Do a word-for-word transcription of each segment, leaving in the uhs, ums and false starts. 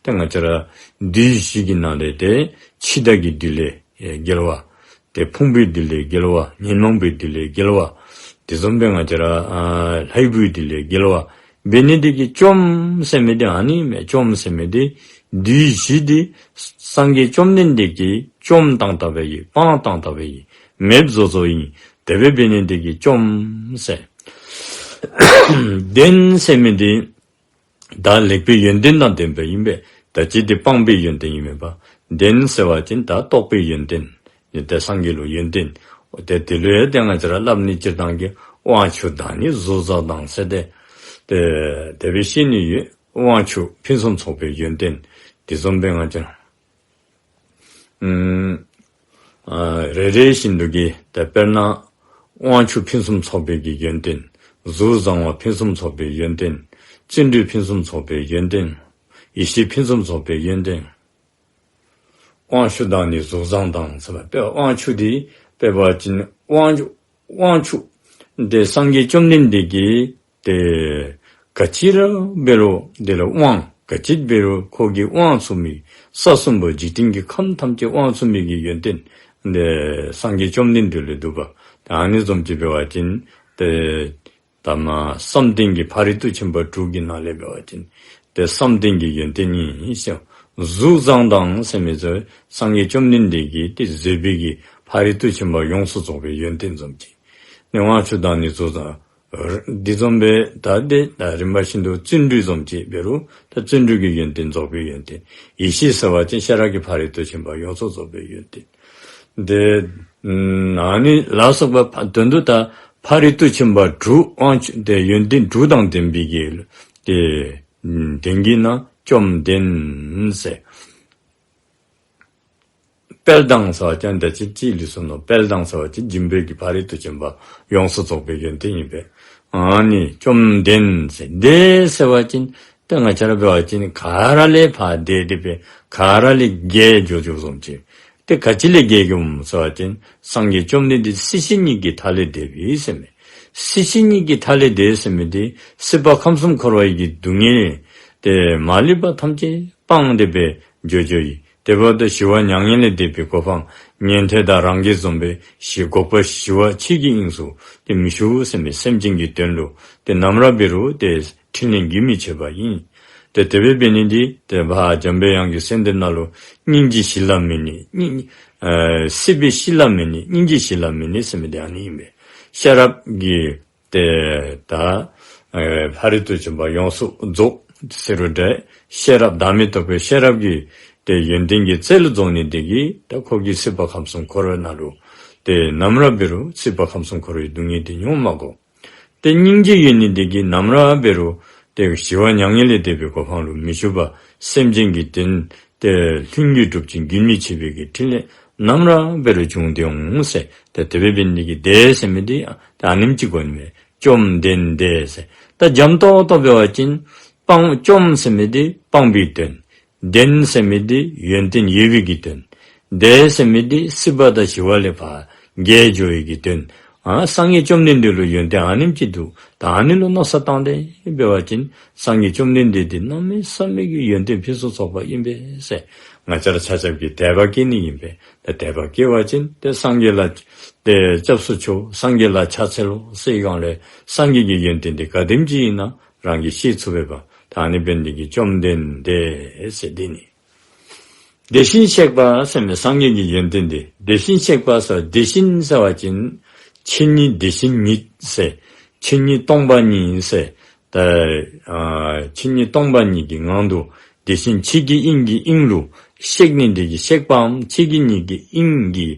ཏེ་ང་བཅས་ར་བདུད་བཞི་གི་ནང་ལས་ཏེ་འཆི་བདག་གི་བདུད་ལས་ཨེ་རྒྱལ་བ། ཏེ་ཕུང་པོའི་བདུད་ལས་རྒྱལ་བ། ཉོན་མོངས་པའི་བདུད་ལས་རྒྱལ་བ། དེ་བཟུམ་སྦེ་ང་བཅས་ར་ཨ་ལྷའི་བུའི་བདུད་ལས་རྒྱལ་བ། འབད་ནི་དེ་གིས་བཅོམ་ཟེར་མི་དེ་ཨ་ནི་མས། བཅོམ་ཟེར་མི་དེ་བདུད་བཞི་དེ་སངས་རྒྱས་བཅོམ་ལྡན་འདས་ཀྱིས་བཅོམ་བཏང་ད་པའི་སྤང་བཏང་ད་པའི་མེདཔ་བཟོ་བཟོཝ་ཨིན། དེ་སྦེ་འབད་ནི་དེ་གིས་བཅོམ་ཟེར། ལྡན་ཟེར་མི་དེ་ད་ལེགས་པའི་ཡོན་ཏན་དང་ལྡན་པ་ཨིན་པས། ད་ཅི་དེ་སྤངས་པའི་ཡོན་ཏན་ཨིན་མས་པ། ལྡན་ཟེར་བ་ཅིན་ད་རྟོགས་པའི་ཡོན་ཏན། ཏེ་སངས་རྒྱས་ལུ་ཡོན་ཏན། ཏེ་དེ་ལུ་ཡང་ཏེ་ང་བཅས་ར་སླབ་ནི་སྤྱིར་བཏང་གི་དབང་ཕྱུག་དང་ནི་གཟུགས་བཟང་དང་ཟེར་ཏེ། ཏེ་དེ་སྦེ་བཤད་ནི་ཡོད། དབང་ཕྱུག་ཕུན་སུམ་ཚོགས་པའི་ཡོན་ཏན། དེ་བཟུམ་སྦེ་ང་བཅས་ར་ཨུམ་ཨ་རེ་རེ་བཞིན་དུ་གི་ཏེ་དཔེར་ན་དབང་ཕྱུག་ཕུན་སུམ་ཚོགས་པའི་གི་ཡོན་ཏན། གཟུགས་བཟང་བ་ཕུན་སུམ་ཚོགས་པའི་ཡོན་ཏན། བརྩོན་འགྲུས་ཕུན་སུམ་ཚོགས་པའི་ཡོན་ཏན། ཡེ་ཤེས་ཕུན་སུམ་ཚོགས་པའི་ཡོན་ཏན། དབང་ཕྱུག་དང་ནི་གཟུགས་བཟང་དང་ཟེར་བ་དཔེ་དབང་ཕྱུག་དེ་དཔེ་འབད་བ་ཅིན་དབང་དབང་ཕྱུག་དེ་སངས་རྒྱས་བཅོམ་ལྡན་འདས་ཀྱིས་ཏེ་ག་ཅི་ར་འབད་རུང་དེ་ལུ་དབང་ག་ཅི་འབད་རུང་ཁོ་གིས་དབང་ཚུགས་མི་ས་གསུམ་པོ་འཇིག་རྟེན་གྱི་ཁམས་ཐམས་ཅད་དབང་ཚུགས་མི་གི་ཡོན་ཏན་དེ་སངས་རྒྱས་བཅོམ་ལྡན་འདས་ལུ་འདུག་པ། ད་ཨ་ནི་བཟུམ་ཅིག་འབད་བ་ཅིན་ཏེ་ད་མ་བསམ་གཏན་གྱི་ཕ་རོལ་ཏུ་ཕྱིན་པ་དྲུག་གི་ནང་ལས་འབད་བ་ཅིན་ཏེ་བསམ་གཏན་གྱི་ཡོན་ཏན་ཨིན་ཟེར། གཟུགས་བཟང་དང་ཟེར་མི་ཚུ་སངས་རྒྱས་བཅོམ་ལྡན་འདས་ཀྱིས་ཏེ་བཟོད་པའི་གི་ཕ་རོལ་ཏུ་ཕྱིན་པ་ཡོངས་སུ་རྫོགས་པའི་ཡོན་ཏན་བཟུམ་ཅིག། ནི་དབང་ཕྱུག་དང་ནི་གཟུགས་བཟང་། འདི་བཟུམ་སྦེ་ད་དེ་ད་རིམ་པ་བཞིན་དུ་བརྩོན་འགྲུས་བཟུམ་ཅིག་འབད་རུང་ད་བརྩོན་འགྲུས་ཀྱི་ཡོན་ཏན་རྫོགས་པའི་ཡོན་ཏན། ཡེ་ཤེས་ཟེར་བ་ཅིན་ཤེས་རབ་ཀྱི་ཕ་རོལ་ཏུ་ཕྱིན་པ་ཡོངས་སུ་རྫོགས་པའི་ཡོན་ཏན། དེ་ཨ་ནི་ལ་སོགས་པ་ཕ་དོན་དུ་ད་ཕ་རོལ་ཏུ་ཕྱིན་པ་དྲུག་དབང་ཕྱུག་དེ་ཡོན་ཏན་དྲུག་དང་ལྡན་པའི་གི་དེ་ལྡན་གྱི་ན་བཅོམ་ལྡན་ཟེར། དཔལ་དང་ཟེར་བ་ཅིན་ད་ཅི་ཅི་ལུས་སོ་ནོ། དཔལ་དང་ཟེར་བ་ཅིན་སྦྱིན་པའི་གི་ཕ་རོལ་ཏུ་ཕྱིན་པ་ཡོངས་སུ་རྫོགས་པའི་ཡོན་ཏན་ཨིན་པས། ཨ་ནི་བཅོམ་ལྡན་ཟེར། ལྡན་ཟེར་བ་ཅིན་ཏེ་ང་བཅས་ར་འབད་བ་ཅིན་ག་ར་ལས་ཕར་ལྡན་ཏེ་སྦེ་ག་ར་ལས་རྒྱས་འགྱོ་འགྱོཝ་བཟུམ་ཅིག། ཏེ་ག་ཅི་ལས་རྒྱས་འགྱོཝ་ཟེར་བ་ཅིན་སངས་རྒྱས་བཅོམ་ལྡན་འདས་སྲིད་ཞི་གཉིས་ཀྱི་མཐའ་ལས་འདས་པའི་ཟེར་མི། སྲིད་ཞི་གཉིས་ཀྱི་མཐའ་ལས་འདས་ཟེར་མི་དེ་སྲིད་པ་ཁམས་གསུམ་འཁོར་བའི་གི་སྡུག་བསྔལ་ཏེ་མ་ལུས་པ་ཐམས་ཅད་སྤངས་ཏེ་སྦེ་འགྱོ་འགྱོཝ་ཨིན། དེ་འབདཝ་ད་ཞི་བ་མྱ་ངན་ལས་འདས་པའི་གོ་འཕང་ཉན་ཐོས་དང་རང་རྒྱལ་བཟུམ་སྦེ་ཞི་འགོག་པ་ཞི་བ་ཆོས་ཀྱི་དབྱིངས་སུ་ཏེ་མི་ཞུགས་ཟེར་མི་སེམས་ཅན་གྱི་དོན་ལུ་ཏེ་ནམ་ར་འབད་རུང་ཏེ་ཕྲིན་ལས་རྒྱུན་མི་ཆད་པ་ཨིན། ཏེ་དེ་སྦེ་འབད་ནི་འདི་ཏེ་ཕར་འཇམ་པའི་དབྱངས་ཀྱི་གསོལ་འདེབས་ནང་ལུ་སྙིང་རྗེ་ཞི་ལ་མི་གནས། སྙིང་ཨ་སྲིད་པའི་ཞི་ལ་མི་གནས། སྙིང་རྗེ་ཞི་ལ་མི་གནས་ཟེར་མི་འདི་ཨ་ནི་ཨིན་པས། ཤེས་རབ་ཀྱི་ཏེ་ད་ཨེ་ཕ་རོལ་ཏུ་ཕྱིན་པ་ཡོངས་སུ་རྫོགས་ཟེར་རུང་འདྲ། ཤེས་རབ་བདག་མེད་རྟོགས་པའི་ཤེས་རབ་ཀྱི་ཏེ་ཡོན་ཏན་གྱི་རྩལ་ལུ་རྫོགས་ནི་དེ་གིས་ད་ཁོ་གིས་སྲིད་པ་ཁམས་གསུམ་འཁོར་བའི་ནང་ལུ་ཏེ་ནམ་ར་འབད་རུང་སྲིད་པ་ཁམས་གསུམ་འཁོར་བའི་སྡུག་བསྔལ་དེ་མྱོང་མ་དགོ། ཏེ་སྙིང་རྗེ་ཡོད་ནི་དེ་གིས་ནམ་ར་འབད་རུང་ཏེ་ཞི་བ་མྱ་ངན་ལས་འདས་པའི་གོ་འཕང་ལུ་མི་ཞུགས་པར་སེམས་ཅན་གྱི་དོན་ཏེ་ལྷུན་གྱིས་གྲུབ་ཅིང་རྒྱུན་མི་འཆད་པའི་གི་ཕྲིན་ལས་ནམ་ར་འབད་རུང་འབྱུང་སྟེ་འོང་ཟེར། ཏེ་དེ་སྦེ་འབད་ནི་དེ་གིས་ལྡན་ཟེར་མི་དེ་ཏེ་ཨ་ནེམ་ཅིག་གོ་ནི་མས། བཅོམ་ལྡན་འདས་ཟེར། ད་འཇམ་ཏོང་ཏོ་འབད་བ་ཅིན་སྤང་བཅོམ་ཟེར་མི་དེ་སྤངས་པའི་དོན། ལྡན་ཟེར་མི་དེ་ཡོན་ཏན་ཡོད་པའི་གི་དོན། འདས་ཟེར་མི་དེ་སྲིད་པ་དང་ཞི་བ་ལས་ཕར་རྒྱས་འགྱོ་བའི་གི་དོན། ཨ་སངས་རྒྱས་བཅོམ་ལྡན་འདས་ལུ་ཡོན་ཏན་ཨ་ནེམ་ཅིག་འདུག། ད་ཨ་ནི་ལུ་མནོ་བསམ་བཏང་སྟེ་འབད་བ་ཅིན་སངས་རྒྱས་བཅོམ་ལྡན་འདས་དེ་གནམ་མེད་ས་མེད་ཀྱི་ཡོན་ཏན་ཕུན་སུམ་ཚོགས་པ་ཨིན་པས་ཟེར་ང་བཅས་ར་ཆ་ཁྱབ་ཀྱིས་དད་པ་སྐྱེ་ནི་ཨིན་པས། ད་དད་པ་སྐྱེ་བ་ཅིན་ཏེ་སངས་རྒྱས་ལ་ཏེ་སྐྱབས་སུ་མཆིའོ། སངས་རྒྱས་ལ་ཕྱག་འཚལ་ལོ་ཟེར་བའི་སྒང་ལས་སངས་རྒྱས་ཀྱི་ཡོན་ཏན་དེ་ག་དེམ་ཅིག་ཨིན་ན་རང་གིས་ཤེས་ཚུགས་པས་པ། ད་ཨ་ནི་འབད་ནི་དེ་གིས་བཅོམ་ལྡན་འདས་ཟེར་དེ་ནི། དེ་བཞིན་གཤེགས་པ་ཟེར་མི་སངས་རྒྱས་ཀྱི་ཡོན་ཏན་དེ། དེ་བཞིན་གཤེགས་པ་ཟེར། དེ་བཞིན་ཟེར་བ་ཅིན་ཆོས་ཉིད་དེ་བཞིན་ཉིད་ཟེར། ཆོས་ཉིད་སྟོང་པ་ཉིད་ཟེར། ད་ཨ་ཆོས་ཉིད་སྟོང་པ་ཉིད་ཀྱི་ངང་དུ་དེ་བཞིན་ཆོས་ཀྱི་དབྱིངས་ཀྱི་དབྱིངས་ལུ་གཤེགས་ནི་དེ་གིས་གཤེགས་པའམ་ཆོས་ཀྱི་ཉིད་ཀྱི་དབྱིངས་ཀྱི་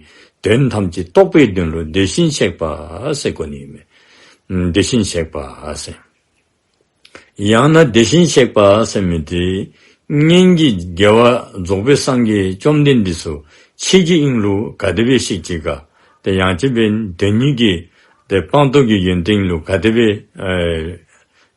དོན་ཐམས་ཅད་རྟོགས་པའི་དོན་ལུ་དེ་བཞིན་གཤེགས་པ་ཟེར་གོ་ནི་ཨིན་མས། དེ་བཞིན་གཤེགས་པ་ཟེར། ཡང་ན་དེ་བཞིན་གཤེགས་པ་ཟེར་མི་དེ་སྔོན་གྱི་རྒྱལ་བ་རྫོགས་པའི་སངས་རྒྱས་བཅོམ་ལྡན་འདས་ཚུ་ཆོས་ཀྱི་དབྱིངས་ལུ་ག་དེ་སྦེ་གཤེགས་ཅི་ག། ཏེ་ཡང་ཅིན་འབད་དོན་གཉིས་ཀྱི་ཏེ་སྤངས་རྟོགས་ཀྱི་ཡོན་ཏན་ལུ་ག་དེ་སྦེ་ཨེ་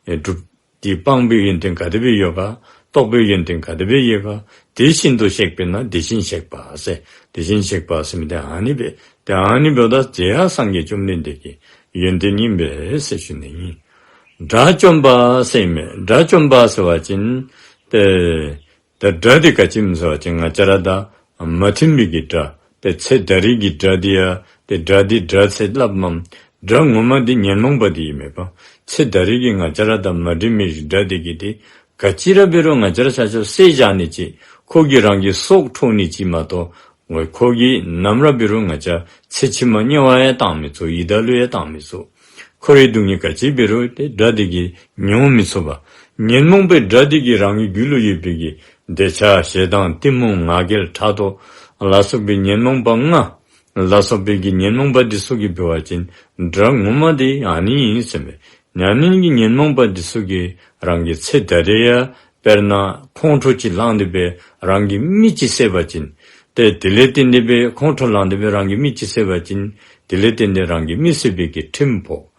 ཨེ་གྲུབ་སྟེ་སྤངས་པའི་ཡོན་ཏན་ག་དེ་སྦེ་ཡོད་ག། རྟོགས་པའི་ཡོན་ཏན་ག་དེ་སྦེ་ཡོད་ག། དེ་བཞིན་དུ་གཤེགས་པས་ན་དེ་བཞིན་གཤེགས་པ་ཟེར། དེ་བཞིན་གཤེགས་པ་ཟེར་མི་དེ་ཨ་ནི་སྦེ་ཏེ་ཨ་ནི་འབདཝ་ད་དེ་ཡང་སངས་རྒྱས་བཅོམ་ལྡན་འདས་ཀྱི་ཡོན་ཏན་ཨིན་པས་ཟེར་ཞུ་ནི་ཨིན། དགྲ་བཅོམ་པ་ཟེར་མི་དགྲ་བཅོམ་པ་ཟེར་བ་ཅིན་ཏེ་ ད་དགྲ་འདི་ག་ཅི་སྨོ་ཟེར་བ་ཅིན་ང་བཅས་ར་དང་མ་མཐུན་པའི་གི་དགྲ། ཏེ་ཚེ་ད་རེས་ཀྱི་དགྲ་འདི་ཡང་ཏེ་དགྲ་འདི་དགྲ་ཟེར་སླབ་མས། དགྲ་ངོ་མ་འདི་ཉོན་མོངས་པ་འདི་ཨིན་མས་པ། ཚེ་ད་རེས་ཀྱི་ང་བཅས་ར་དང་མ་འགྲིག་མི་དགྲ་འདི་གིས་ཏེ་ག་ཅི་ར་འབད་རུང་ང་བཅས་ར་ཆ་ཁྱབ་བསད་བཞག་ནི་ཅིག། ཁོ་གིས་རང་གི་སྲོག་འཕྲོག་ནི་ཅིག་མ་གཏོགས་ཁོ་གིས་ནམ་ར་འབད་རུང་ང་བཅས་ཚེ་ཕྱི་མ་དམྱལ་བ་ཡང་བཏང་མི་ཚུགས། ཡི་དྭགས་ལུ་ཡང་བཏང་མི་ཚུགས། འཁོར་བའི་སྡུག་བསྔལ་ག་ཅི་འབད་རུང་ཏེ་དགྲ་འདི་གིས་མྱོང་མི་ཚུགས་པས། ཉོན་མོངས་པའི་དགྲ་འདི་གིས་རང་གི་རྒྱུད་ལུ་ཡོད་པའི་གི་འདོད་ཆགས་ཞེ་སྡང་གཏི་མུག་ང་རྒྱལ་ཕྲག་དོག་ལ་སོགས་པའི་ཉོན་མོངས་པ་ལྔ་ལ་སོགས་པའི་གི་ཉོན་མོངས་པ་འདི་ཚུ་གིས་འབད་བ་ཅིན་དགྲ་ངོ་མ་འདི་ཨ་ནི་ཨིན་ཟེར་མས། ཨ་ནི་གི་ཉོན་མོངས་པ་འདི་ཚུ་གིས་རང་གི་ཚེ་ད་རེས་ཡང་དཔེར་ན་ཁོང་ཁྲོ་ཅིག་ལངས་ཏེ་སྦེ་རང་གི་མི་ཅིག་བསད་པ་ཅིན་ཏེ་དེ་ལས་བརྟེན་ཏེ་སྦེ་ཁོང་ཁྲོ་ལངས་ཏེ་སྦེ་རང་གི་མི་ཅིག་བསད་པ་ཅིན་དེ་ལས་བརྟེན་ཏེ་རང་གི་མི་བསད་པའི་གི་ཁྲིམས་ཕོག།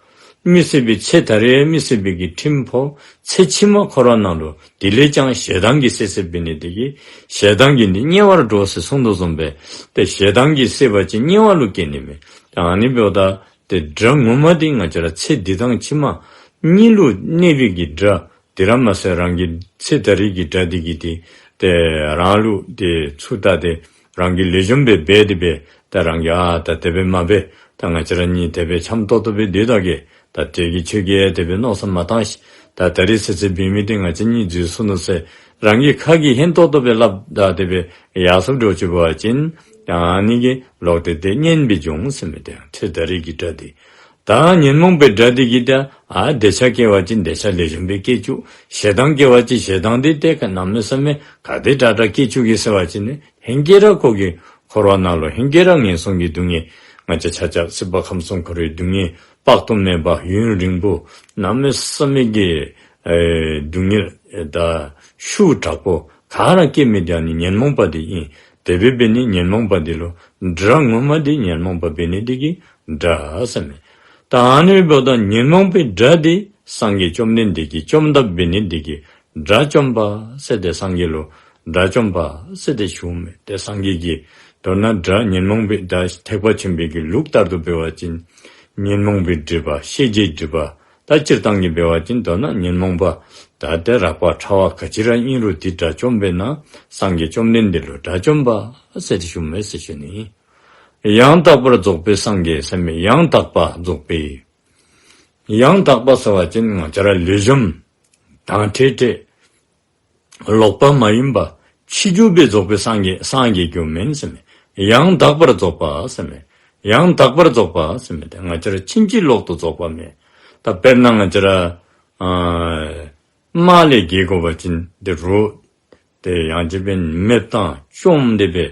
མི་བསད་པའི་ཚེ་ད་རེས་མི་བསད་པའི་གི་ཁྲིམས་ཕོག། ཚེ་ཕྱི་མ་འཁོར་བ་ནང་ལུ་དེ་ལས་ཀྱང་ཞེ་སྡང་གིས་བསད་བསདཔ་འབད་ནི་དེ་གིས་ཞེ་སྡང་གིས་ནི་དམྱལ་བར་འགྲོ་ཟེར་གསུངས་དོ་བཟུམ་སྦེ་ཏེ་ཞེ་སྡང་གིས་བསད་པ་ཅིན་དམྱལ་བ་ལུ་སྐྱེ་ནི་མས། ད་ཨ་ནི་འབདཝ་ད་ཏེ་དགྲ་ངོ་མ་འདི་ང་བཅས་ར་ཚེ་འདི་དང་ཕྱི་མ་གཉིས་ལུ་གནོད་པའི་གི་དགྲ། དེ་ར་མ་ཚད་རང་གི་ཚེ་ད་རེས་ཀྱི་དགྲ་འདི་གིས་ཏེ་ཏེ་རང་ལུ་ཏེ་ཚུར་ལྟ་སྟེ་རང་གིས་ལེགས་ཤོམ་སྦེ་འབད་དེ་སྦེ་ད་རང་གིས་ཨ་ད་དེ་སྦེ་མ་འབད། ད་ང་བཅས་ར་གཉིས་དེ་སྦེ་འཆམ་ཏོག་ཏོ་སྦེ་སྡོད་ད་གེ། ད་དེ་གིས་ཁྱོད་ཀྱིས་དེ་སྦེ་མནོ་བསམ་མ་བཏང་ཤིག། ད་ད་རེས་ཚེ་ཚེ་འབད་མི་འདི་ང་བཅས་གཉིས་འཛོལ་སོ་ནུག་ཟེར་རང་གི་ཁ་གིས་ཧན་ཏོག་ཏོ་སྦེ་སླབ་ད་དེ་སྦེ་ཡར་སོང་འགྱོ་ཅི་འབད་བ་ཅིན་ཨ་ནི་གི་ལོག་སྟེ་ཏེ་གཉེན་སྦེ་འབྱུང་ཟེར་མི་དེ་ཚེ་ད་རེས་ཀྱི་དགྲ་འདི། ད་ཉོན་མོངས་པའི་དགྲ་འདི་གིས་ད་ཨ་འདོད་ཆགས་སྐྱེ་བ་ཅིན་འདོད་ཆགས་ལེགས་ཤོམ་སྦེ་སྐྱེ་བཅུག། ཞེ་སྡང་སྐྱེ་བ་ཅིན་ཞེ་སྡང་འདི་ཏེ་ག་གནམ་མེད་ས་མེད་ག་དེ་དྲག་དྲག་སྐྱེ་བཅུག་གེ་ཟེར་བ་ཅིན་ཧེང་སྐལ་ར་ཁོ་གིས་འཁོར་བ་ནང་ལུ་ཧེང་སྐལ་ར་ངན་སོང་གི་སྡུག་བསྔལ་ང་བཅས་ཆ་ཁྱབ་སྲིད་པ་ཁམས་གསུམ་འཁོར་བའི་སྡུག་བསྔལ་དཔག་ཏུ་མེད་པ་ཡུན་རིང་པོ་གནམ་མེད་ས་མེད་ཀྱི་ཨེ་སྡུག་བསྔལ་ཨེ་ད་ཤུགས་དྲག་པོ་ག་ར་སྐྱེ་མི་འདི་ཨ་ནི་ཉོན་མོངས་པ་འདི་ཨིན། དེ་སྦེ་འབད་ནི་ཉོན་མོངས་པ་འདི་ལུ་དགྲ་ངོ་མ་འདི་ཉོན་མོངས་པ་འབད་ནི་འདི་གིས་དགྲ་ཟེར་མས། ད་ཨ་ནི་འབདཝ་ད་ཉོན་མོངས་པའི་དགྲ་འདི་སངས་རྒྱས་བཅོམ་ལྡན་འདས་ཀྱིས་བཅོམ་ཐབས་འབད་ནི་འདི་གིས་དགྲ་བཅོམ་པ་ཟེར་ཏེ་སངས་རྒྱས་ལུ་དགྲ་བཅོམ་པ་ཟེར་ཏེ་ཞུཝ་མས། ཏེ་སངས་རྒྱས་ཀྱིས་མདོར་ན་དགྲ་ཉོན་མོངས་པའི་དགྲ་ཐེག་པ་ཆེན་པོའི་གི་ལུགས་ལྟར་དུ་འབད་བ་ཅིན་ཉོན་མོངས་པའི་སྒྲིབ་པ་ཤེས་བྱའི་སྒྲིབ་པ། ད་སྤྱིར་བཏང་གི་འབད་བ་ཅིན་མདོར་ན་ཉོན་མོངས་པ་ད་ཏེ་རགས་པ་ཕྲ་བ་ག་ཅི་ར་ཨིན་རུང་འདི་དགྲ་བཅོམ་པས་ན་སངས་རྒྱས་བཅོམ་ལྡན་འདས་ལུ་དགྲ་བཅོམ་པ་ཟེར་ཏེ་ཞུཝ་མས་ཟེར་ཞུ་ནི། ཡང་དག་པར་རྫོགས་པའི་སངས་རྒྱས་ཟེར་མི་ཡང་དག་པ་རྫོགས་པའི། ཡང་དག་པ་ཟེར་བ་ཅིན་ང་བཅས་ར་ལེགས་ཤོམ་དྭངས་ཁྲིག་ཁྲི་ལོག་པ་མ་ཡིན་པ་ཕྱི་འགྱུར་སྦེ་རྫོགས་པའི་སངས་རྒྱས་སངས་རྒྱས་ཀྱི་མིང་ཟེར་མས། ཡང་དག་པར་རྫོགས་པ་ཟེར་མས། ཡང་དག་པར་རྫོགས་པ་ཟེར་མས། ཏེ་ང་བཅས་ར་ཕྱིན་ཅི་ལོག་ཏུ་རྫོགས་པ་མེན། ད་དཔེར་ན་ང་བཅས་ར་ཨ་དམག་ལས་རྒྱལ་དགོ་པ་ཅིན་ཏེ་རོགས་ཏེ་ཡང་ཅིན་འབད་མེདཔ་བཏང་བཅོམ་སྟེ་སྦེ་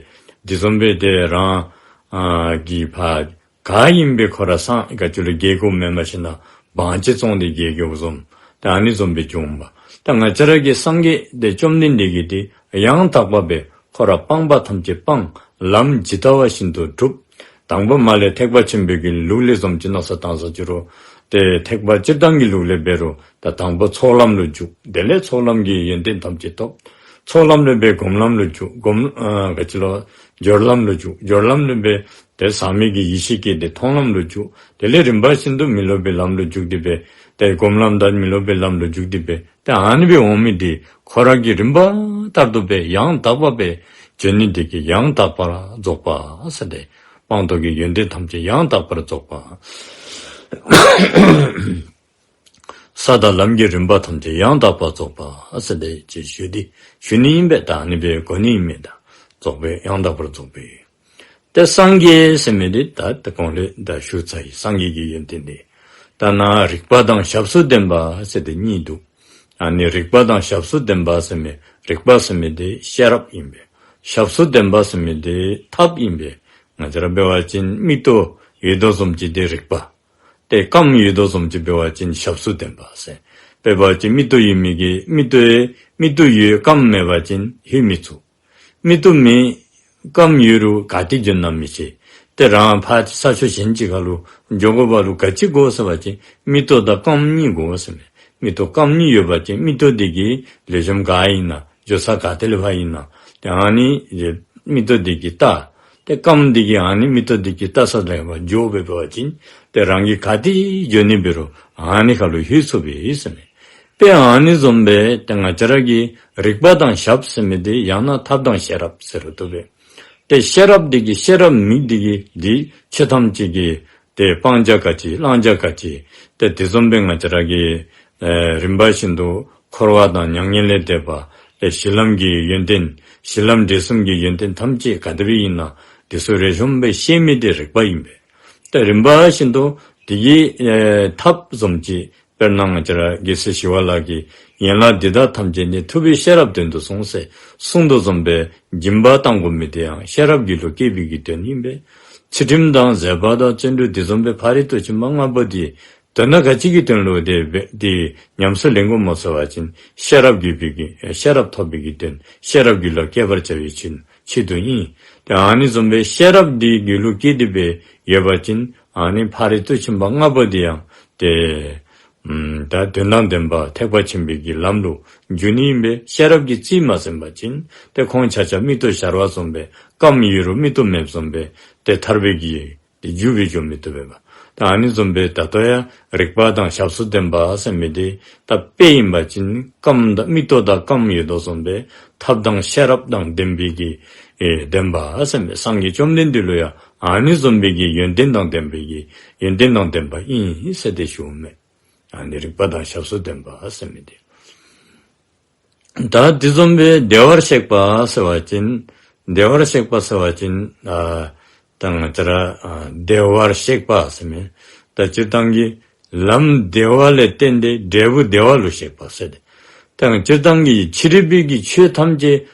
འདི་བཟུམ་སྦེ་ཏེ་རང་ཨ་གི་ཕར་ག་ཨིན་པའི་ཁོ་ར་སངས་རྒྱས་ཅིག་ལུ་རྒྱལ་དགོཔ་མེན་པར་ཞིན་ན་དབང་ཆ་བཙོང་སྟེ་རྒྱལ་དགོཔ་བཟུམ། ད་ཨ་ནི་བཟུམ་སྦེ་འབྱུངམ་པ། ད་ང་བཅས་ར་གི་སངས་རྒྱས་ཏེ་བཅོམ་ལྡན་འདས་ཀྱིས་ཏེ་ཡང་དག་པ་སྦེ་ཁོ་ར་སྤངས་པ་ཐམས་ཅད་སྤངས། ལམ་ཇི་ལྟ་བ་བཞིན་དུ་བསྒྲུབས། དང་པ་མ་ལས་ཐེག་པ་ཆེན་པོའི་གི་ལུགས་ལས་བཟུམ་ཅིག་མནོ་བསམ་བཏང་ས་ཅི་རུང་ཏེ་ཐེག་པ་སྤྱིར་བཏང་གི་ལུགས་ལས་འབད་རུང་ད་དང་པ་ཚོགས་ལམ་ལུ་འཇུག། དེ་ལས་ཚོགས་ལམ་གྱི་ཡོན་ཏན་ཐམས་ཅད་ཐོབ། ཚོགས་ལམ་ལས་འབད་སྒོམ་ལམ་ལུ་འཇུག། སྒོམ་ཨ་ག་ཅི་ལོ་སྦྱོར་ལམ་ལུ་འཇུག། སྦྱོར་ལམ་ལས་འབད་ཏེ་ཟག་མེད་ཀྱི་ཡེ་ཤེས་སྐྱེས་ཏེ་མཐོང་ལམ་ལུ་འཇུག། དེ་ལས་རིམ་པ་བཞིན་དུ་མི་སློབ་པའི་ལམ་ལུ་འཇུག་སྟེ་སྦེ་ཏེ་སྒོམ་ལམ་དང་མི་སློབ་པའི་ལམ་ལུ་འཇུག་སྟེ་སྦེ་ཏེ་ཨ་ནི་སྦེ་འོང་མི་འདི་ཁོ་ར་གིས་རིམ་པ་ལྟར་དུ་སྦེ་ཡང་དག་པ་སྦེ་འབྱོན་ནི་འདི་གིས་ཡང་དག་པར་རྫོགས་པ་ཟེར་ཏེ་སྤངས་རྟོགས་ཀྱི་ཡོན་ཏན་ཐམས་ཅད་ཡང་དག་པར་རྫོགས་པ། ས་དང་ལམ་གྱི་རིམ་པ་ཐམས་ཅད་ཡང་དག་པར་རྫོགས་པ་ཟེར་ཏེ་ཅིག་ཞུ་སྟེ་ཞུ་ནི་ཨིན་པས། ད་ཨ་ནི་སྦེ་གོ་ནི་ཨིན་མས། ད་རྫོགས་པའི་ཡང་དག་པར་རྫོགས་པའི། ཏེ་སངས་རྒྱས་ཟེར་མི་འདི་ད་ཏེ་གོང་ལས་ད་ཞུ་ཚར་ཡི། སངས་རྒྱས་ཀྱི་ཡོན་ཏན་འདི་ད་ནཱ་རིག་པ་དང་ཞབས་སུ་ལྡན་པ་ཟེར་ཏེ་གཉིས་འདུག། ཨ་ནི་རིག་པ་དང་ཞབས་སུ་ལྡན་པ་ཟེར་མི་རིག་པ་ཟེར་མི་འདི་ཤེས་རབ་ཨིན་པས། ཞབས་སུ་ལྡན་པ་ཟེར་མི་འདི་ཐབས་ཨིན་པས། ང་བཅས་ར་འབད་བ་ཅིན་མིག་ཏོ་ཡོད་དོ་བཟུམ་ཅིག་འདི་རིག་པ། ཏེ་རྐངམ་ཡོད་དོ་བཟུམ་ཅིག་འབད་བ་ཅིན་ཞབས་སུ་ལྡན་པ་ཟེར། དཔེ་འབད་བ་ཅིན་མིག་ཏོ་ཡོད་མི་གིས་མིག་ཏོ་ཡོད་མིག་ཏོ་ཡོད་རྐངམ་མེད་པ་ཅིན་ལྷོད་མི་ཚུགས། མིག་ཏོ་མེད་རྐངམ་ཡོད་རུང་ག་ཏེ་འགྱོ་ན་མི་ཤེས། ཏེ་རང་ཕར་ས་ཕྱོགས་གཞན་ཅིག་ཁར་ལུ་འགྱོ་དགོ་པ་ལུ་ག་ཅི་དགོ་ཟེར་བ་ཅིན་མིག་ཏོ་དང་རྐངམ་གཉིས་དགོ་ཟེར་མས། མིག་ཏོ་རྐངམ་གཉིས་ཡོད་པ་ཅིན་མིག་ཏོ་འདི་གིས་ལེགས་ཤོམ་ག་ཨིན་ན་འགྱོ་ས་ག་ཏེ་ལས་ཕར་ཨིན་ན་ཏེ་ཨ་ནི་མིག་ཏོ་འདི་གིས་བལྟ། ཏེ་རྐངམ་འདི་གིས་ཨ་ནི་མིག་ཏོ་འདི་གིས་བལྟ་ས་ལས་ཕར་འགྱོ་སྦེ་འབད་བ་ཅིན་ཏེ་རང་གིས་ག་ཏེ་འགྱོ་ནི་འབད་རུང་ཨ་ནི་ཁར་ལུ་ལྷོད་ཚུགས་པས་ཟེར་མས། དཔེ་ཨ་ནི་བཟུམ་སྦེ་ཏེ་ང་བཅས་ར་གི་རིག་པ་དང་ཞབས་ཟེར་མི་འདི་ཡང་ན་ཐབས་དང་ཤེས་རབ་ཟེར་རུང་བཏུབ་པས། ཏེ་ཤེས་རབ་འདི་གིས་ཤེས་རབ་མི་འདི་གིས་འདི་ཆོས་ཐམས་ཅད་ཀྱི་ཏེ་སྤང་བྱ་ག་ཅི་བླང་བྱ་ག་ཅི། ཏེ་དེ་བཟུམ་སྦེ་ང་བཅས་ར་གི་ཨེ་རིམ་པ་བཞིན་དུ་འཁོར་བ་དང་མྱ་ངན་ལས་འདས་པ། ཏེ་གཞི་ལམ་གྱི་ཡོན་ཏན་གཞི་ལམ་འབྲས་གསུམ་གྱི་ཡོན་ཏན་ཐམས་ཅད་ག་དེ་སྦེ་ཨིན་ན་དེ་ཚུ་རེ་ཞུམ་སྦེ་ཤེས་མི་འདི་རིག་པ་ཨིན་པས། ཏེ་རིམ་པ་བཞིན་དུ་དེ་གི་ཨེ་ཐབས་བཟུམ་ཅིག་དཔེར་ན་ང་བཅས་ར་རྒྱལ་སྲས་ཞི་བ་ལྷ་གིས་ཡན་ལག་འདི་དག་ཐམས་ཅད་ནི་ཐུབ་པས་ཤེས་རབ་དོན་དུ་གསུངས་ཟེར་གསུངས་དོ་བཟུམ་སྦེ་སྦྱིན་པ་གཏང་དགོ་མི་དེ་ཡང་ཤེས་རབ་རྒྱུད་ལུ་སྐྱེས་པའི་གི་དོན་ཨིན་པས། ཚུལ་ཁྲིམས་དང་བཟོད་པ་དང་བརྩོན་འགྲུས་དེ་བཟུམ་སྦེ་ཕ་རོལ་ཏུ་ཕྱིན་པ་ལྔ་པོ་དེ་དོན་དག་ག་ཅི་གི་དོན་ལུ་དེ་སྦེ་དེ་ཉམས་སུ་ལེན་དགོ་མོ་ཟེར་བ་ཅིན་ཤེས་རབ་རྒྱུད་པའི་གི་ཤེས་རབ་ཐོབ་པའི་གི་དོན་ཤེས་རབ་རྒྱུད་ལ་སྐྱེ་བར་བྱ་བའི་ཕྱིར་ཆེད་དུ་ཨིན། ཏེ་ཨ་ནི་བཟུམ་སྦེ་ཤེས་རབ་འདི་རྒྱུད་ལུ་སྐྱེས་ཏེ་སྦེ་ཡོད་པ་ཅིན་ཨ་ནི་ཕ་རོལ་ཏུ་ཕྱིན་པ་ལྔ་པོ་འདི་ཡང་ཏེ་ཨམ་ད་དོན་དང་ལྡན་པ་ཐེག་པ་ཆེན་པོའི་གི་ལམ་ལུ་འཇུག་ནི་ཨིན་པས། ཤེས་རབ་ཀྱིས་རྩིས་མ་ཟིན་པ་ཅིན་ཏེ་ཁོང་ཆ་ཁྱབ་མིག་ཏོ་ཞར་བ་བཟུམ་སྦེ་རྐངམ་ཡོད་རུང་མིག་ཏོ་མེདཔ་བཟུམ་སྦེ་ཏེ་ཐར་པའི་གི་ཏེ་རྒྱུ་སྦེ་འགྱོ་མི་བཏུབ་པས་པ། ད་ཨ་ནི་བཟུམ་སྦེ་ད་ལྟོ་ཡང་རིག་པ་དང་ཞབས་སུ་ལྡན་པ་ཟེར་མི་འདི་ད་དཔེ་ཨིན་པ་ཅིན་རྐངམ་དང་མིག་ཏོ་དང་རྐངམ་ཡོད་དོ་བཟུམ་སྦེ་ཐབས་དང་ཤེས་རབ་དང་ལྡན་པའི་གི་ཨེ་ལྡན་པ་ཟེར་མི་སངས་རྒྱས་བཅོམ་ལྡན་འདས་ལུ་ཡང་ཨ་ནི་བཟུམ་སྦེ་གི་ཡོན་ཏན་དང་ལྡན་པའི་གི་ཡོན་ཏན་དང་ལྡན་པ་ཨིན་ཟེར་ཏེ་ཞུཝ་མས། ཨ་ནི་རིག་པ་དང་ཞབས་སུ་ལྡན་པ་ཟེར་མི་འདི། ད་དེ་བཟུམ་སྦེ་བདེ་བར་གཤེགས་པ་ཟེར་བ་ཅིན་བདེ་བར་གཤེགས་པ་ཟེར་བ་ཅིན་ཨ་ད་ང་བཅས་ར་ཨ་བདེ་བར་གཤེགས་པ་ཟེར་མི་ད་སྤྱིར་བཏང་གི་ལམ་བདེ་བ་ལས་བརྟེན་ཏེ་འབྲས་བུ་བདེ་བ་ལུ་གཤེགས་པ་ཟེར་ཏེ། ད་སྤྱིར་བཏང་གི་ཕྱི་རོལ་པའི་གི་ཆོས་ཐམས་ཅད་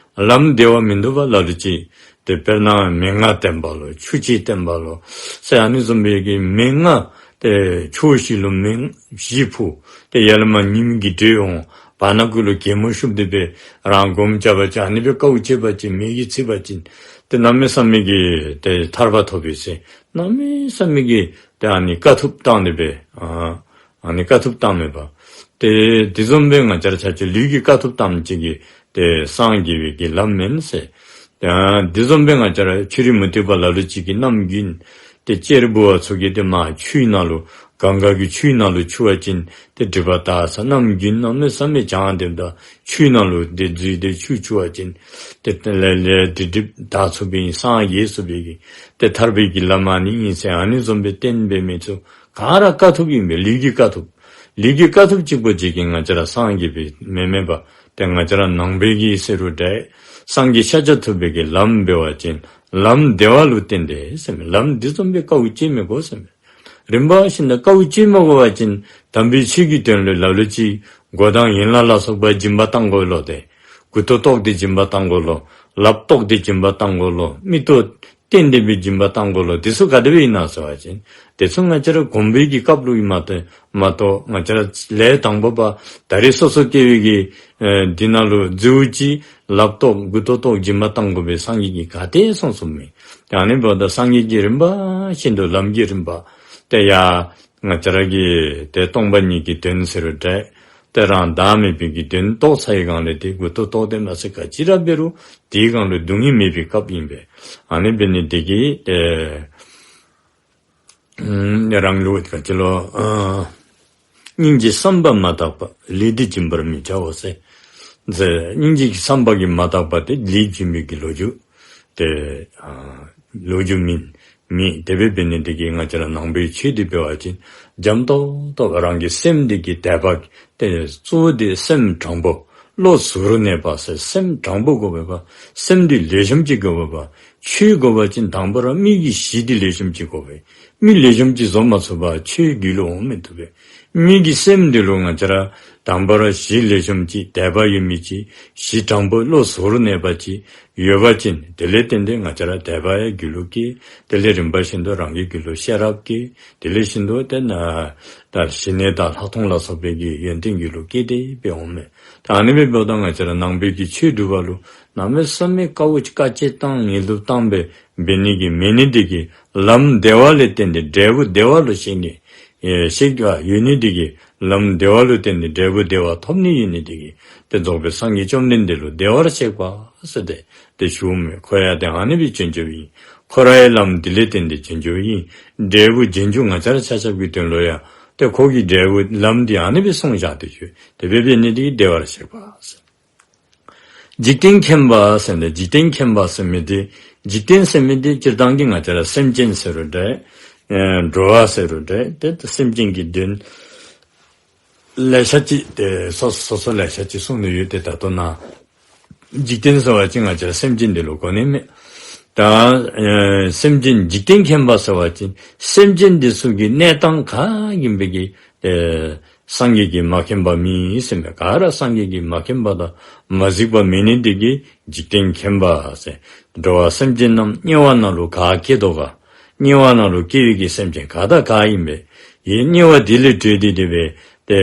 ལམ་བདེ་བ་མིན་འདུག་པ། ལ་ལུ་ཅིག་ཏེ་དཔེར་ན་མན་ངག་བསྟན་པ་ལོ་ཆུ་ཅིག་བསྟན་པ་ལོ་ཟེར་ཨ་ནི་བཟུམ་སྦེ་གི་མན་ངག་ཏེ་ཕྱོགས་བཞི་ལུ་མན་བཞི་ཕུལ། ཏེ་ཡར་ལས་མར་ཉིམ་གྱིས་བསྒྲིབས་འོང་། བར་ན་གུ་ལུ་གད་མོ་ཤོར་ཏེ་སྦེ་རང་སྒོམ་རྐྱབ་པ་ཅིན་ཨ་ནི་སྦེ་དཀའཝ་སྤྱད་པ་ཅིན་མེ་གིས་ཚིག་པ་ཅིན་ཏེ་གནམ་མེད་ས་མེད་ཀྱི་ཏེ་ཐར་པ་ཐོབ་པས་ཟེར་གནམ་མེད་ས་མེད་ཀྱི་ཏེ་ཨ་ནི་དཀའ་ཐུབ་བཏང་སྟེ་སྦེ་ཨ་ཨ་ནི་དཀའ་ཐུབ་བཏངམ་མས་པ། ཏེ་དེ་བཟུམ་སྦེ་ང་བཅས་ར་ཆ་ཁྱབ་ལུས་ཀྱི་དཀའ་ཐུབ་བཏངམ་ཅིག་གིས་ཏེ་སངས་རྒྱས་པའི་གི་ལམ་མེན་ཟེར། ཡང་དེ་བཟུམ་སྦེ་ང་བཅས་ར་ཕྱི་རོལ་མུ་སྟེགས་པ་ལ་ལུ་ཅིག་གིས་གནམ་དགུན་ཏེ་གཅེར་བུ་བ་ཚུ་གིས་ཏེ་མར་ཆུའི་ནང་ལུ་གངྒཱ་གི་ཆུའི་ནང་ལུ་འཁྱུ་བ་ཅིན་ཏེ་སྒྲིབ་པ་དག་ས། གནམ་དགུན་གནམ་མེད་ས་མེད་བྱང་སྟེ་ད་ཆུའི་ནང་ལུ་ཏེ་འཛུལ་ཏེ་ཆུ་འཁྱུ་བ་ཅིན་ཏེ་ཏེ་ལས་ལས་ཏེ་སྒྲིབ་དག་ཚུགས་པའི་སངས་རྒྱས་ཚུགས་པའི་གི་ཏེ་ཐར་པའི་གི་ལམ་ཨ་ནི་ཨིན་ཟེར་ཨ་ནི་བཟུམ་སྦེ་བསྟན་པའི་མི་ཚུ་ག་ར་དཀའ་ཐུབ་ཨིན་པས། ལུས་ཀྱི་དཀའ་ཐུབ། ལུས་ཀྱི་དཀའ་ཐུབ་གཅིག་པོ་ཅིག་གིས་ང་བཅས་ར་སངས་རྒྱས་པའི་མི་མེན་པ། ཏེ་ང་བཅས་ར་ནང་པའི་གི་ཟེར་རུང་འདྲ། སངས་རྒྱས་ཤཱཀྱ་ཐུབ་པའི་གི་ལམ་འབད་བ་ཅིན་ལམ་བདེ་བ་ལུ་བརྟེན་ཏེ་ཟེར་མི་ལམ་འདི་བཟུམ་སྦེ་དཀའཝ་སྤྱད་མི་དགོ་ཟེར་མི། རིམ་པ་བཞིན་དུ་དཀའཝ་སྤྱད་མ་དགོ་པ་ཅིན་དམ་པའི་ཆོས་ཀྱི་དོན་ལུ་ལ་ལུ་ཅིག་འགོ་དང་ཡན་ལག་ལ་སོགས་པ་སྦྱིན་པ་གཏང་དགོ་ལོ། ཏེ་མགུ་ཏོ་བཏོག་སྟེ་སྦྱིན་པ་གཏང་དགོ་ལོ། ལགཔ་བཏོག་སྟེ་སྦྱིན་པ་གཏང་དགོ་ལོ། མིག་ཏོ་བཏོག་སྟེ་སྦེ་སྦྱིན་པ་གཏང་དགོ་ལོ། དེ་ཚུ་ག་དེ་སྦེ་ཨིན་ན་ཟེར་བ་ཅིན་དེ་ཚུ་ང་བཅས་ར་གོམས་པའི་གི་སྐབས་ལུ་ཨིན་མ་གཏོགས་མ་གཏོགས་ང་བཅས་ར་ལས་དང་པོ་པ་ད་རེས་སོ་སོ་སྐྱེ་བོའི་གི་ཨེ་འདི་ནང་ལུ་འཛུལཝ་ཅིག་ལགཔ་བཏོག་མགུ་ཏོ་བཏོག་སྦྱིན་པ་གཏང་དགོ་པའི་སངས་རྒྱས་ཀྱིས་ག་ཏེ་གསུངས་གསུངསམ་མས། ཨ་ནི་འབདཝ་ད་སངས་རྒྱས་ཀྱིས་རིམ་པ་བཞིན་དུ་ལམ་གྱི་རིམ་པ་ཏེ་ཡ་ང་བཅས་ར་གི་ཏེ་སྟོང་པ་ཉིད་ཀྱི་དོན་ཟེར་རུང་འདྲ། ཏེ་རང་བདག་མེད་པའི་གི་དོན་རྟོགས་ཚར་བའི་སྒང་ལས་ཏེ་མགུ་ཏོ་བཏོག་སྟེ་མ་ཚད་ག་ཅི་ར་འབད་རུང་དེའི་སྒང་ལུ་སྡུག་བསྔལ་མེད་པའི་སྐབས་ཨིན་པས། ཨ་ནི་འབད་ནི་དེ་གིས་ཏེ་ཨམ་རང་ལུགས་ག་ཅི་ལོ། ཨ་སྙིང་རྗེའི་བསམ་པ་མ་དག་པ་ལས་འདི་སྦྱིན་པར་མི་བྱའོ་ཟེར། ཟེར་སྙིང་རྗེ་གི་བསམ་པ་གིས་མ་དག་པ་དེ་ལས་སྦྱིན་པའི་གི་ལོ་རྒྱུས་ཏེ་ཨ་ལོ་རྒྱུས་མེན། མེན། དེ་སྦེ་འབད་ནི་དེ་གིས་ང་བཅས་ར་ནང་པའི་ཆོས་འདི་འབད་བ་ཅིན་འཇམ་ཏོག་ཏོ་རང་གི་སེམས་འདི་གི་དད་པ་ཏེ་གཙོ་བོ་དེ་སེམས་དྲང་པོ་བློ་གཟུ་བོར་གནས་པ་ཟེར་སེམས་དྲང་པོ་དགོ་པས་པ། སེམས་འདི་ལེགས་ཤོམ་ཅིག་དགོ་པས་པ། ཆོས་དགོ་པ་ཅིན་དང་པ་ར་མི་གི་གཞི་འདི་ལེགས་ཤོམ་ཅིག་དགོ་པས། མི་ལེགས་ཤོམ་ཅིག་བཟོ་མ་ཚུགས་པར་ཆོས་རྒྱུད་ལུ་འོང་མི་བཏུབ་པས། མི་གི་སེམས་འདི་ལུ་ང་བཅས་ར་དང་པ་ར་གཞི་ལེགས་ཤོམ་ཅིག་དད་པ་ཡོད་མི་ཅིག་གཞི་དྲང་པོ་བློ་གཟུ་བོར་གནས་པ་ཅིག་ཡོད་པ་ཅིན་དེ་ལས་བརྟེན་ཏེ་ང་བཅས་ར་དད་པ་ཡང་རྒྱུད་ལུ་སྐྱེ། དེ་ལས་རིམ་པ་བཞིན་དུ་རང་གི་རྒྱུད་ལུ་ཤེས་རབ་སྐྱེ། དེ་ལས་བཞིན་དུ་ཏེ་ན་ད་ཞི་གནས་དང་ལྷག་མཐོང་ལ་སོགས་པའི་གི་ཡོན་ཏན་རྒྱུད་ལུ་སྐྱེ་སྟེ་སྦེ་འོང་མས། ད་ཨ་ནི་སྦེ་འབདཝ་ད་ང་བཅས་ར་ནང་པའི་གི་ཆོས་སྒྲུབ་པ་ལུ་གནམ་མེད་ས་མེད་དཀའཝ་དཀའ་སྤྱད་བཏང་ངལ་དུབ་བཏང་སྦེ་འབད་ནི་གི་མེད་ནི་དེ་གིས་ལམ་བདེ་བ་ལས་བརྟེན་ཏེ་འབྲས་བུ་བདེ་བ་ལུ་གཤེགས་ནི་ཨེ་གཤེགས་པ་ཡོད་ནི་དེ་གིས་ལམ་བདེ་བ་ལུ་བརྟེན་ཏེ་འབྲས་བུ་བདེ་བ་ཐོབ་ནི་ཡོད་ནི་དེ་གིས་ཏེ་རྫོགས་པའི་སངས་རྒྱས་བཅོམ་ལྡན་འདས་ལུ་བདེ་བར་གཤེགས་པ་ཟེར་ཏེ་ཏེ་ཞུཝ་མས། ཁོ་ཡང་ཏེ་ཨ་ནི་སྦེ་བྱོན་བྱོནམ་ཨིན། ཁོ་ར་ཡང་ལམ་འདི་ལས་བརྟེན་ཏེ་བྱོན་བྱོནམ་ཨིན། འབྲས་བུ་རྗེས་འཇུག་ང་བཅས་ར་ཆ་ཁྱབ་ཀྱི་དོན་ལུ་ཡང་ ཏེ་ཁོ་གི་འབྲས་བུ་ལམ་འདི་ཨ་ནི་སྦེ་གསུངས་བཞག་སྟེ་ཡོད། དེ་སྦེ་འབད་ནི་འདི་གིས་བདེ་བར་གཤེགས་པ་ཟེར། འཇིག་རྟེན་མཁྱེན་པ་ཟེར་ནི་འཇིག་རྟེན་མཁྱེན་པ་ཟེར་མི་འདི་འཇིག་རྟེན་ཟེར་མི་འདི་སྤྱིར་བཏང་གི་ང་བཅས་ར་སེམས་ཅན་ཟེར་རུང་འདྲ། ཨེ་འགྲོ་བ་ཟེར་རུང་འདྲ། ཏེ་སེམས་ཅན་གྱི་དོན་ལེ་ཤ་ཅིག་ཏེ་སོ་སོ་སོ་ལེ་ཤ་ཅིག་གསུངས་ནི་ཡོད། ཏེ་ད་ལྟོ་ནཱ་འཇིག་རྟེན་ཟེར་བ་ཅིན་ང་བཅས་ར་སེམས་ཅན་འདི་ལུ་གོ་ནི་མས། ད་ཨེ་སེམས་ཅན་འཇིག་རྟེན་མཁྱེན་པ་ཟེར་བ་ཅིན་སེམས་ཅན་འདི་ཚུ་གི་གནས་སྟངས་ག་ཨིན་པའི་གི་ཨེ་སངས་རྒྱས་ཀྱིས་མ་མཁྱེན་པ་མེད་ཟེར་མས། ག་ར་སངས་རྒྱས་ཀྱིས་མ་མཁྱེན་པ་དང་མ་གཟིགས་པ་མེད་ནི་འདི་གིས་འཇིག་རྟེན་མཁྱེན་པ་ཟེར། འགྲོ་བ་སེམས་ཅན་རྣམས་དམྱལ་བ་ནང་ལུ་ག་སྐྱེ་དོ་ག། དམྱལ་བ་ནང་ལུ་སྐྱེ་བའི་གི་སེམས་ཅན་ག་དང་ག་ཨིན་པས། ཡང་དམྱལ་བ་འདི་ལས་གྲོལ་ཏེ་དེ་སྦེ་ཏེ་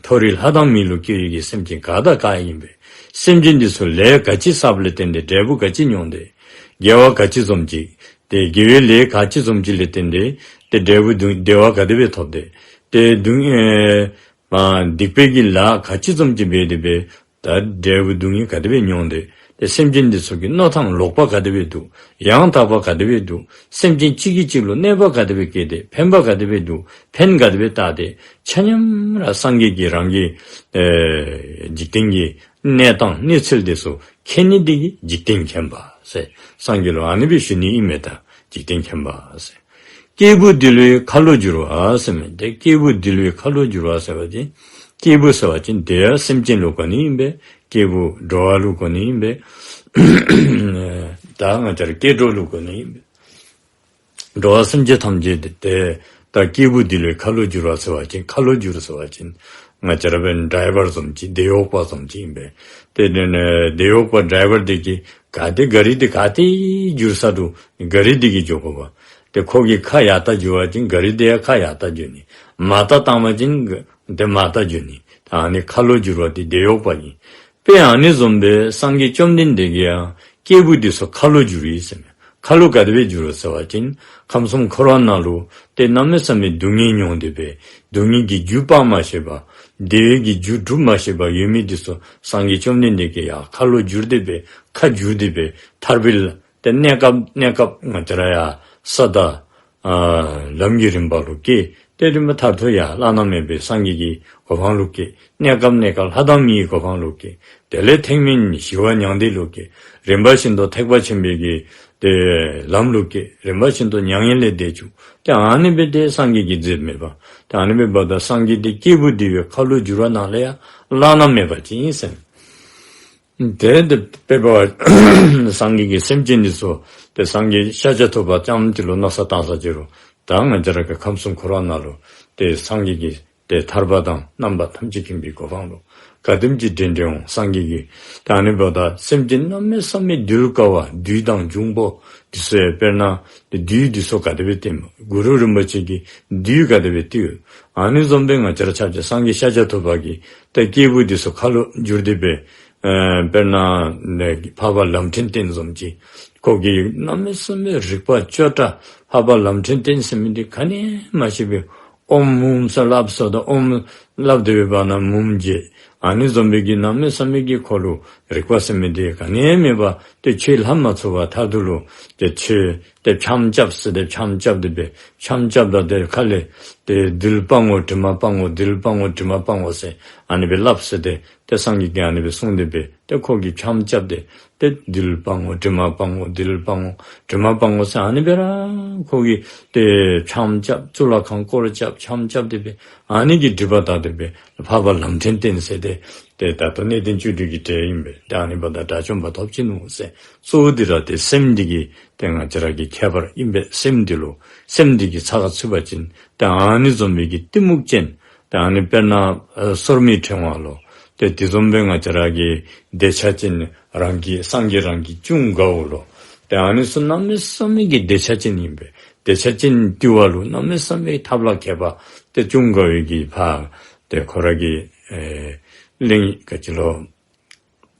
མཐོ་རིས་ལྷ་དང་མི་ལུ་སྐྱེ་བའི་གི་སེམས་ཅན་ག་དང་ག་ཨིན་པས། སེམས་ཅན་འདི་ཚུ་ལས་ག་ཅི་བསགས་པ་ལས་བརྟེན་ཏེ་འབྲས་བུ་ག་ཅི་མྱོང་སྟེ། དགེ་བ་ག་ཅི་བཟུམ་ཅིག། ཏེ་དགེ་བའི་ལས་ག་ཅི་བཟུམ་ཅིག་ལས་བརྟེན་ཏེ་ཏེ་འབྲས་བུ་སྡུག་བདེ་བ་ག་དེ་སྦེ་ཐོབ་སྟེ། ཏེ་སྡུག་ཨེ་མ་སྡིག་པའི་གི་ལཱ་ག་ཅི་བཟུམ་ཅིག་འབད་དེ་སྦེ་ད་འབྲས་བུ་སྡུག་བསྔལ་ག་དེ་སྦེ་མྱོང་སྟེ། ཏེ་སེམས་ཅན་འདི་ཚུ་གི་མནོ་ཐངས་ལོག་པ་ག་དེ་སྦེ་འདུག། ཡང་དག་པ་ག་དེ་སྦེ་འདུག། སེམས་ཅན་གཅིག་གིས་གཅིག་ལུ་གནོད་པ་ག་དེ་སྦེ་བསྐྱལ་ཏེ་ཕན་པ་ག་དེ་སྦེ་འདུག། ཕན་ག་དེ་སྦེ་བཏགས་ཏེ་ཆ་མཉམ་ར་སངས་རྒྱས་ཀྱིས་རང་གི་ཨེ་འཇིག་རྟེན་གྱི་གནས་སྟངས་གནས་ཚུལ་འདི་ཚུ་མཁྱེན་ནི་འདི་གིས་འཇིག་རྟེན་མཁྱེན་པ་ཟེར། སངས་རྒྱས་ལུ་ཨ་ནི་སྦེ་ཞུ་ནི་ཨིན་མས། ད་འཇིག་རྟེན་མཁྱེན་པ་ཟེར། སྐྱེས་བུ་འདུལ་བའི་ཁ་ལོ་བསྒྱུར་བ་ཟེར་མི་འདི་སྐྱེས་བུ་འདུལ་བའི་ཁ་ལོ་བསྒྱུར་བ་ཟེར་བ་ཅིན་སྐྱེས་བུ་ཟེར་བ་ཅིན་དེ་ཡང་སེམས་ཅན་ལུ་གོ་ནི་ཨིན་པས། སྐྱེས་བུ་འགྲོ་བ་ལུ་གོ་ནི་ཨིན་པས། ད་ང་བཅས་ར་སྐྱེ་འགྲོ་ལུ་གོ་ནི་ཨིན་པས། འགྲོ་བ་སེམས་ཅན་ཐམས་ཅད་དེ་ད་སྐྱེས་བུ་འདུལ་བའི་ཁ་ལོ་བསྒྱུར་བ་ཟེར་བ་ཅིན་ཁ་ལོ་བསྒྱུར་ཟེར་བ་ཅིན་ང་བཅས་ར་འབད་ཌའི་བར་བཟུམ་ཅིག་དེད་གཡོགཔ་བཟུམ་ཅིག་ཨིན་པས། དེ་ནས་དེད་གཡོགཔ་ཌའི་བར་འདི་གིས་ག་ཏེ་ག་རི་འདི་ག་ཏེ་བསྒྱུར་ས་འདུག། ག་རི་འདི་གིས་འགྱོ་དགོ་པས། ཏེ་ཁོ་གིས་ཁ་ཡར་ལྟ་བསྒྱུར་བ་ཅིན་ག་རི་འདི་ཡང་ཁ་ཡར་ལྟ་བསྒྱུར་ནི། མར་ལྟ་བཏང་བ་ཅིན་ཏེ་མར་ལྟ་བསྒྱུར་ནི། ད་ཨ་ནི་ཁ་ལོ་བསྒྱུར་བ་འདི་དེད་གཡོགཔ་ཨིན། དཔེ་ཨ་ནི་བཟུམ་སྦེ་སངས་རྒྱས་བཅོམ་ལྡན་འདས་ཀྱིས་ཡང་སྐྱེས་བུ་འདི་ཚུ་ཁ་ལོ་བསྒྱུར་ཡི་ཟེར་མས། ཁ་ལོ་ག་དེ་སྦེ་བསྒྱུར་ཟེར་བ་ཅིན་ཁམས་གསུམ་འཁོར་བ་ནང་ལུ་ཏེ་གནམ་མེད་ས་མེད་སྡུག་བསྔལ་མྱོང་སྟེ་སྦེ་སྡུག་བསྔལ་གྱི་རྒྱུ་སྤང་མ་ཤེས་པར་བདེ་བའི་གི་རྒྱུ་སྒྲུབ་མ་ཤེས་པར་ཡོད་མི་འདི་ཚུ་སངས་རྒྱས་བཅོམ་ལྡན་འདས་ཀྱིས་ཡང་ཁ་ལོ་བསྒྱུར་ཏེ་སྦེ་ཁ་བསྒྱུར་ཏེ་སྦེ་ཐར་པའི་ལ་ཏེ་གནས་སྐབས་གནས་སྐབས་ང་བཅས་ར་ཡར་ས་དང་ཨ་ལམ་གྱི་རིམ་པ་ལུ་སྐྱེ། ཏེ་རིམ་པ་མཐར་ཐུག་ཡར་བླ་ན་མེད་པའི་སངས་རྒྱས་ཀྱི་གོ་འཕང་ལུ་སྐྱེ། གནས་སྐབས་གནས་སྐབས་ལྷ་དང་མིའི་གོ་འཕང་ལུ་སྐྱེ། དེ་ལས་ཐེག་དམན་ཞི་བ་མྱང་འདས་ལུ་སྐྱེ། རིམ་པ་བཞིན་དུ་ཐེག་པ་ཆེན་པོའི་གི་ཏེ་ལམ་ལུ་སྐྱེ། རིམ་པ་བཞིན་དུ་མྱ་ངན་ལས་འདས་བཅུག། ཏེ་ཨ་ནི་སྦེ་ཏེ་སངས་རྒྱས་ཀྱིས་མཛད་མི་འབད། ཏེ་ཨ་ནི་སྦེ་འབདཝ་ད་སངས་རྒྱས་འདི་སྐྱེས་བུ་འདུལ་བའི་ཁ་ལོ་བསྒྱུར་བ་ནང་ལས་ཡང་བླ་ན་མེད་པ་ཅིག་ཨིན་ཟེར། དེ་དེ་དཔེ་འབད་བ་སངས་རྒྱས་ཀྱིས་སེམས་ཅན་འདི་ཚུ་ཏེ་སངས་རྒྱས་ཤཱཀྱ་ཐུབ་པ་རྐྱངམ་གཅིག་ལུ་མནོ་བསམ་བཏང་ས་ཅིག་རུང་ད་ང་བཅས་ར་གི་ཁམས་གསུམ་འཁོར་བ་ནང་ལུ་ཏེ་སངས་རྒྱས་ཀྱིས་ཏེ་ཐར་པ་དང་རྣམ་པ་ཐམས་ཅད་མཁྱེན་པའི་གོ་འཕང་ལུ་ག་དེམ་ཅིག་འདྲེན་འདྲེན་འོང་། སངས་རྒྱས་ཀྱིས་ད་ཨ་ནི་འབདཝ་ད་སེམས་ཅན་གནམ་མེད་ས་མེད་འདུལ་དཀའ་བ་བདུད་དང་འབྱུང་པོ་འདི་ཚུ་ཡང་དཔེར་ན་ཏེ་བདུད་འདི་ཚུ་ག་དེ་སྦེ་བཏུལ། གུ་རུ་རིན་པོ་ཆེ་གིས་བདུད་ག་དེ་སྦེ་བཏུལ། ཨ་ནི་བཟུམ་སྦེ་ང་བཅས་ར་ཆ་ཁྱབ་སངས་རྒྱས་ཤཱཀྱ་ཐུབ་པ་གིས་ཏེ་སྐྱེས་བུ་འདི་ཚུ་ཁ་ལོ་བསྒྱུར་ཏེ་སྦེ་ཨེ་དཔེར་ན་ནི་འཕགས་པ་ལམ་འཕྲིན་བསྟན་བཟུམ་ཅིག། ཁོ་གིས་གནམ་མེད་ས་མེད་རིག་པ་བཅུ་ཕྲག་འཕགས་པ་ལམ་འཕྲིན་བསྟན་ཟེར་མི་འདི་ག་ནི་མ་ཤེས་པའི་ཨོཾ་ཨུཾ་ཟེར་སླབ་སོ་ད་ཨོཾ་སླབ་སྟེ་སྦེ་འབདན་ཨུཾ་བརྗོད། ཨ་ནི་བཟུམ་སྦེ་གི་གནམ་མེད་ས་མེད་ཀྱི་ཁོ་ལུ་རིག་པ་ཟེར་མི་འདི་ག་ནི་མེད་པར་ཏེ་ཆོས་ལྷབ་མ་ཚུགས་པར་མཐར་ཐུག་ལུ་ཏེ་ཆོས་ཏེ་འཆམ་རྐྱབ་ཟེར་ཏེ་འཆམ་རྐྱབ་སྟེ་སྦེ་འཆམ་རྐྱབ་ད་ཏེ་ཁ་ལས་ཏེ་རྡུལ་སྤང་ངོ་གྲིབ་མ་སྤང་ངོ་རྡུལ་སྤང་ངོ་གྲིབ་མ་སྤང་ངོ་ཟེར་ཨ་ནི་སྦེ་སླབ་ཟེར་ཏེ་ཏེ་སངས་རྒྱས་ཀྱིས་ཨ་ནི་སྦེ་གསུངས་ཏེ་སྦེ་ཏེ་ཁོ་གིས་འཆམ་རྐྱབ་སྟེ་ཏེ་རྡུལ་སྤང་ངོ་གྲིབ་མ་སྤང་ངོ་རྡུལ་སྤང་ངོ་གྲིབ་མ་སྤང་ངོ་ཟེར་ཨ་ནི་སྦེ་ར་ཁོ་གིས་ཏེ་འཆམ་རྐྱབ་གཙུག་ལག་ཁང་སྐོར་རྐྱབ་འཆམ་རྐྱབ་སྟེ་སྦེ་ཨ་ནི་གི་སྒྲིབ་པ་དག་སྟེ་སྦེ་འཕགས་པ་ལམ་འཕྲིན་བསྟན་ཟེར་ཏེ་ཏེ་ད་ལྟོ་གནས་བརྟན་བཅུ་དྲུག་གི་གྲས་ཨིན་པས། ཏེ་ཨ་ནི་འབདཝ་ད་དགྲ་བཅོམ་པ་ཐོབ་ཅི་ནུག་ཟེར། གཙོ་བོ་འདི་ར་ཏེ་སེམས་འདི་གིས་ཏེ་ང་བཅས་ར་གི་ཁྱད་པར་ཨིན་པས། སེམས་འདི་ལུ་སེམས་འདི་གིས་ཚ་ག་ཚུད་པ་ཅིན་ཏེ་ཨ་ནི་བཟུམ་སྦེ་གི་གཏི་མུག་ཅན་ཏེ་ཨ་ནི་དཔེར་ན་ཨ་སོར་མོའི་ཕྲེང་བ་ལུ་ཏེ་དེ་བཟུམ་སྦེ་ང་བཅས་ར་གི་འདོད་ཆགས་ཅན་རང་གི་སངས་རྒྱས་རང་གི་ཅུང་དགའ་བོ་ལུ་ཏེ་ཨ་ནི་ཚུ་གནམ་མེད་ས་མེད་ཀྱི་འདོད་ཆགས་ཅན་ཨིན་པས། འདོད་ཆགས་ཅན་བཏུལ་བ་ལུ་གནམ་མེད་ས་མེད་ཐབས་ལ་མཁས་པ་ཏེ་ཅུང་དགའ་བོའི་གི་ཕར་ཏེ་ཁོ་ར་གི་ཨེ་གླིང་ག་ཅི་ལོ་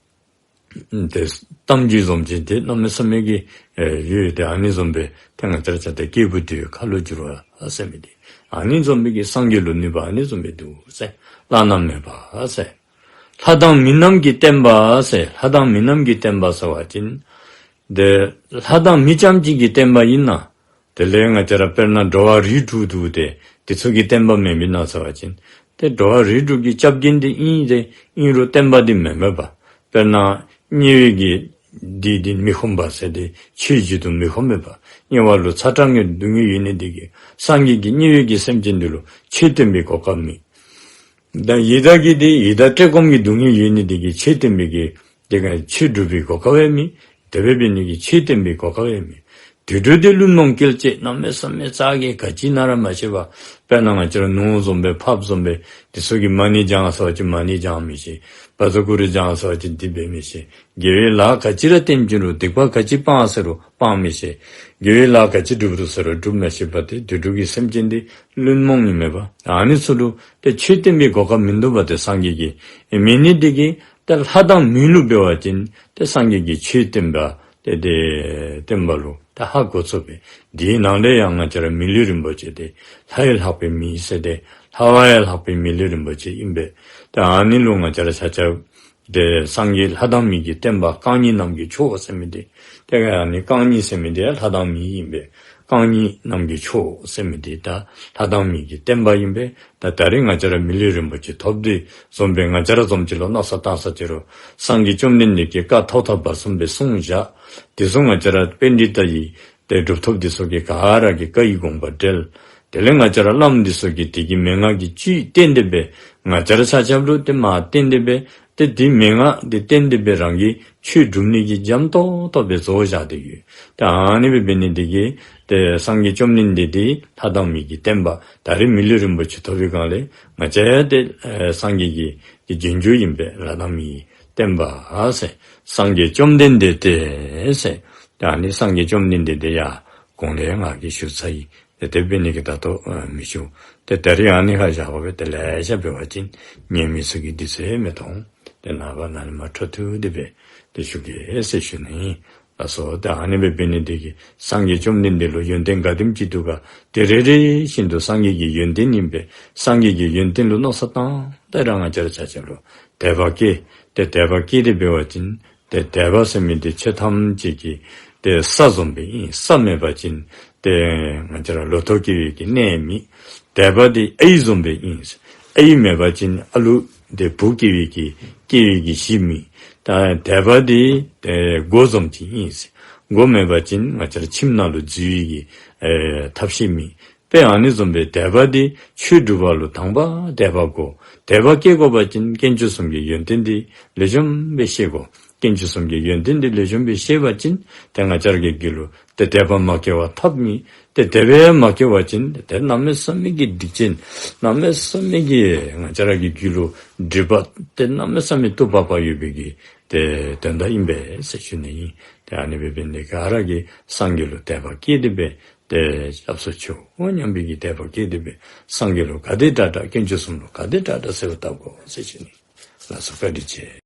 ཏེ་གཏམ་རྒྱུད་བཟུམ་ཅིག་ཏེ་གནམ་མེད་ས་མེད་ཀྱི་ཨེ་ཡོད། ཏེ་ཨ་ནི་བཟུམ་སྦེ་ཏེ་ང་བཅས་ར་ཆ་ཏེ་སྐྱེས་བུ་འདུལ་བའི་ཁ་ལོ་བསྒྱུར་བ་ཟེར་མི་འདི་ཨ་ནི་བཟུམ་སྦེ་གི་སངས་རྒྱས་ལུ་ནུས་པ་ཨ་ནི་བཟུམ་སྦེ་འདུག་ཟེར། བླ་ན་མེད་པ་ཟེར། ལྷ་དང་མི་རྣམས་ཀྱི་བསྟན་པ་ཟེར། ལྷ་དང་མི་རྣམས་ཀྱི་བསྟན་པ་ཟེར་བ་ཅིན་ཏེ་ལྷ་དང་མི་རྐྱངམ་གཅིག་གི་བསྟན་པ་ཨིན་ན། དེ་ལས་ང་བཅས་ར་དཔེར་ན་འགྲོ་བ་རིགས་དྲུག་འདུག་སྟེ་དེ་ཚུ་གི་བསྟན་པ་མེན་པས་ན་ཟེར་བ་ཅིན་ཏེ་འགྲོ་བ་རིགས་དྲུག་གི་སྐྱབས་རྒྱན་དེ་ཨིན་ཏེ་ཨིན་རུང་བསྟན་པ་དེ་མེན་མས་པ། དཔེར་ན་དམྱལ་བའི་གི་འདི་འདི་མི་ཁོམ་པ་ཟེར་ཏེ་ཆོས་བྱེད་དུ་མི་ཁོམ་མས་པ། དམྱལ་བ་ལུ་ཚ་གྲང་གི་སྡུག་བསྔལ་ཡོད་ནི་དེ་གིས་སངས་རྒྱས་ཀྱིས་དམྱལ་བའི་གི་སེམས་ཅན་འདི་ལུ་ཆོས་བསྟན་པའི་གོ་སྐབས་མེད། ད་ཡི་དྭགས་ཀྱི་དེ་ཡི་དྭགས་བཀྲེས་སྐོམ་གྱི་སྡུག་བསྔལ་ཡོད་ནི་དེ་གིས་ཆོས་བསྟན་པའི་གི་དེ་ག་ཆོས་སྒྲུབ་པའི་གོ་སྐབས་ཡང་མེད། དེ་སྦེ་འབད་ནི་གིས་ཆོས་བསྟན་པའི་གོ་སྐབས་ཡང་མེད། དུད་འགྲོ་དེ་བླུན་རྨོངས་སྐྱེལ་བཅས་གནམ་མེད་ས་མེད་རྩ་གི་ག་ཅི་ན་ར་མ་ཤེས་པ། དཔེར་ན་ང་བཅས་ར་ནོར་བཟུམ་སྦེ་ཕགཔ་བཟུམ་སྦེ་དེ་ཚུ་གིས་མ་ཎི་བགྱང་ཟེར་བ་ཅིན་མ་ཎི་བགྱང་མི་ཤེས། བཛྲ་གུ་རུ་བགྱང་ཟེར་བ་ཅིན་དེ་འབད་མི་ཤེས། དགེ་བའི་ལཱ་ག་ཅི་ར་བསྟན་བྱིན་རུང་སྡིག་པ་ག་ཅི་སྤང་ཟེར་རུང་སྤང་མི་ཤེས། དགེ་བའི་ལཱ་ག་ཅི་སྒྲུབ་རུང་ཟེར་རུང་སྒྲུབ་མ་ཤེས་པ་དེ་དུད་འགྲོ་གི་སེམས་ཅན་དེ་བླུན་རྨོངས་ཨིན་མས་པ། ཨ་ནི་ཚུ་ལུ་ཏེ་ཆོས་བསྟན་པའི་གོ་སྐབས་མིན་འདུག་པ། ཏེ་སངས་རྒྱས་ཀྱིས་མེད་ནི་དེ་གིས་ཏེ་ལྷ་དང་མི་ལུ་འབད་བ་ཅིན་ཏེ་སངས་རྒྱས་ཀྱིས་ཆོས་བསྟན་པ་ཏེ་ཏེ་བསྟན་པ་ལུ་ཏེ་ཧ་གོ་ཚུགས་པས། དེའི་ནང་ལས་ཡང་ང་བཅས་ར་མི་ལུས་རིན་པོ་ཆེ་དེ་ལྷ་ཡི་ལྷག་པའི་མི་ཟེར་ཏེ་ལྷ་བ་ཡི་ལྷག་པའི་མི་ལུས་རིན་པོ་ཆེ་ཨིན་པས། ཏེ་ཨ་ནི་ལུ་ང་བཅས་ར་ཆ་ཁྱབ་ཏེ་སངས་རྒྱས་ལྷ་དང་མི་གི་བསྟན་པ་རྐང་གཉིས་ནམ་མཁའི་མཆོག་ཟེར་མི་དེ། ཏེ་ཨ་ནི་རྐང་གཉིས་ཟེར་མི་དེ་ལྷ་དང་མི་ཨིན་པས། རྐང་གཉིས་ནམ་མཁའི་མཆོག་ཟེར་མི་དེ་ད་ལྷ་དང་མི་གི་བསྟན་པ་ཨིན་པས། ད་ད་རེས་ང་བཅས་ར་མི་ལུས་རིན་པོ་ཆེ་ཐོབ་དེ་བཟུམ་སྦེ་ང་བཅས་ར་བཟུམ་ཅིག་ལུ་མནོ་བསམ་བཏང་ས་ཅིག་རུང་སངས་རྒྱས་བཅོམ་ལྡན་འདས་ཀྱིས་བཀའ་ཐོག་ཐག་བར་གསུམ་སྦེ་གསུངས་བཞག། དེ་ཚུ་ང་བཅས་ར་པཎྜི་ཏ་ཡི་ཏེ་གྲུབ་ཐོབ་དེ་ཚུ་གིས་ག་ར་གིས་བཀའ་ཡི་དགོངས་པ་འགྲེལ། དེ་ལས་ང་བཅས་ར་བླམ་དེ་ཚུ་གིས་དེ་གི་མན་ངག་གི་བཅུད་བསྟན་ཏེ་སྦེ་ང་བཅས་ར་ཆ་ཁྱབ་ལུ་ཏེ་མར་བསྟན་ཏེ་སྦེ་ཏེ་དེ་མན་ངག་དེ་བསྟན་ཏེ་སྦེ་རང་གིས་ཆོས་སྒྲུབ་ནི་གི་འཇམ་ཏོག་ཏོ་སྦེ་བཟོ་བཞག་སྟེ་ཡོད། ཏེ་ཨ་ནི་སྦེ་འབད་ནི་དེ་གིས་ཏེ་སངས་རྒྱས་བཅོམ་ལྡན་འདས་དེ་ལྷ་དང་མི་གི་བསྟན་པ་ད་རེས་མི་ལུས་རིན་པོ་ཆེ་ཐོབ་པའི་སྒང་ལས་ང་བཅས་ཏེ་ཨེ་སངས་རྒྱས་ཀྱི་ཏེ་རྗེས་འཇུག་ཨིན་པས། ལྷ་དང་མི་ཡི་བསྟན་པ་ཟེར་སངས་རྒྱས་བཅོམ་ལྡན་འདས་ཏེ་ཟེར། ཏེ་ཨ་ནི་སངས་རྒྱས་བཅོམ་ལྡན་འདས་དེ་ཡང་གོང་ལས་ང་གིས་ཞུ་ཚར་ཡི། ཏེ་དེ་འབད་ནི་གིས་ད་ལྟོ་ཨ་མི་ཞུ། ཏེ་ད་རེས་ཨ་ནི་ཁར་བཞག་དགོ་པས། ཏེ་ལེ་ཤ་འབད་བ་ཅིན་ཉན་མི་ཚུ་གིས་དུས་ཚོད་མི་ཐོབ། ཏེ་ནངས་པ་ནཱ་ལས་མར་འཕྲོ་མཐུད་དེ་སྦེ་ཏེ་ཞུ་གེ་ཟེར་ཞུ་ནི་ཨིན། ལགས་སོ། ཏེ་ཨ་ནི་སྦེ་འབད་ནི་དེ་གིས་སངས་རྒྱས་བཅོམ་ལྡན་འདས་ལུ་ཡོན་ཏན་ག་དེམ་ཅིག་འདུག་ག། དེ་རེ་རེ་བཞིན་དུ་སངས་རྒྱས་ཀྱི་ཡོན་ཏན་ཨིན་པས། སངས་རྒྱས་ཀྱི་ཡོན་ཏན་ལུ་མནོ་བསམ་བཏང་སྟེ་ར་ང་བཅས་ར་ཆ་ཁྱབ་ལུ་དད་པ་སྐྱེ། ཏེ་དད་པ་སྐྱེས་ཏེ་འབད་བ་ཅིན་ཏེ་དད་པ་ཟེར་མི་དེ་ཆོས་ཐམས་ཅད་ཀྱི་ཏེ་ས་བཟུམ་སྦེ་ཨིན། ས་མེད་པ་ཅིན་ཏེ་ང་བཅས་ར་ལོ་ཐོག་སྐྱེ་བའི་གི་གནས་མེད། དད་པ་དེ་ཨའི་བཟུམ་སྦེ་ཨིན། ཨའི་མེད་པ་ཅིན་ཨ་ལུ་དེ་བུ་སྐྱེ་བའི་གི་སྐྱེ་བའི་གི་གཞི་མེད། ད་དད་པ་དེ་ཏེ་སྒོ་བཟུམ་ཅིག་ཨིན། སྒོ་མེད་པ་ཅིན་ང་བཅས་ར་ཁྱིམ་ནང་ལུ་འཛུལ་བའི་གི་ཨེ་ཐབས་ཤེས་མེད། དཔེ་ཨ་ནི་བཟུམ་སྦེ་དད་པ་དེ་ཆོས་སྒྲུབ་པ་ལུ་དང་པ་དད་པ་དགོ། དད་པ་སྐྱེ་དགོ་པ་ཅིན་དཀོན་མཆོག་གསུམ་གྱི་ཡོན་ཏན་དེ་ལེགས་ཤོམ་སྦེ་ཤེས་དགོ། དཀོན་མཆོག་གསུམ་གྱི་ཡོན་ཏན་དེ་ལེགས་ཤོམ་སྦེ་ཤེས་པ་ཅིན་ཏེ་ང་བཅས་ར་གི་རྒྱུད་ལུ་ཏེ་དད་པ་མ་སྐྱེ་བར་ཐབས་མེད། ཏེ་དད་པ་མ་སྐྱེ་བ་ཅིན་ཏེ་གནམ་མེད་ས་མེད་ཀྱི་སྡིག་ཅན་གནམ་མེད་ས་མེད་ཀྱི་ང་བཅས་ར་གི་རྒྱུད་ལུ་སྒྲིབ་པ་ཏེ་གནམ་མེད་ས་མེད་སྟུག་པག་པ་ཡོད་པའི་གི་ཏེ་དོན་དག་ཨིན་པས་ཟེར་ཞུ་ནི་ཨིན། ཏེ་ཨ་ནི་སྦེ་འབད་ནི་དེ་གིས་ག་ར་གིས་སངས་རྒྱས་ལུ་དད་པ་སྐྱེས་ཏེ་སྦེ་ཏེ་སྐྱབས་སུ་མཆིའོ་སྙམ་པའི་གི་དད་པ་སྐྱེས་ཏེ་སྦེ་སངས་རྒྱས་ལུ་ག་དེ་དྲག་དྲག་དཀོན་མཆོག་གསུམ་ལུ་ག་དེ་དྲག་དྲག་གསོལ་བ་བཏབ་དགོ་ཟེར་ཞུ་ནི། ལགས་སོ། བཀའ་དྲིན་ཆེ།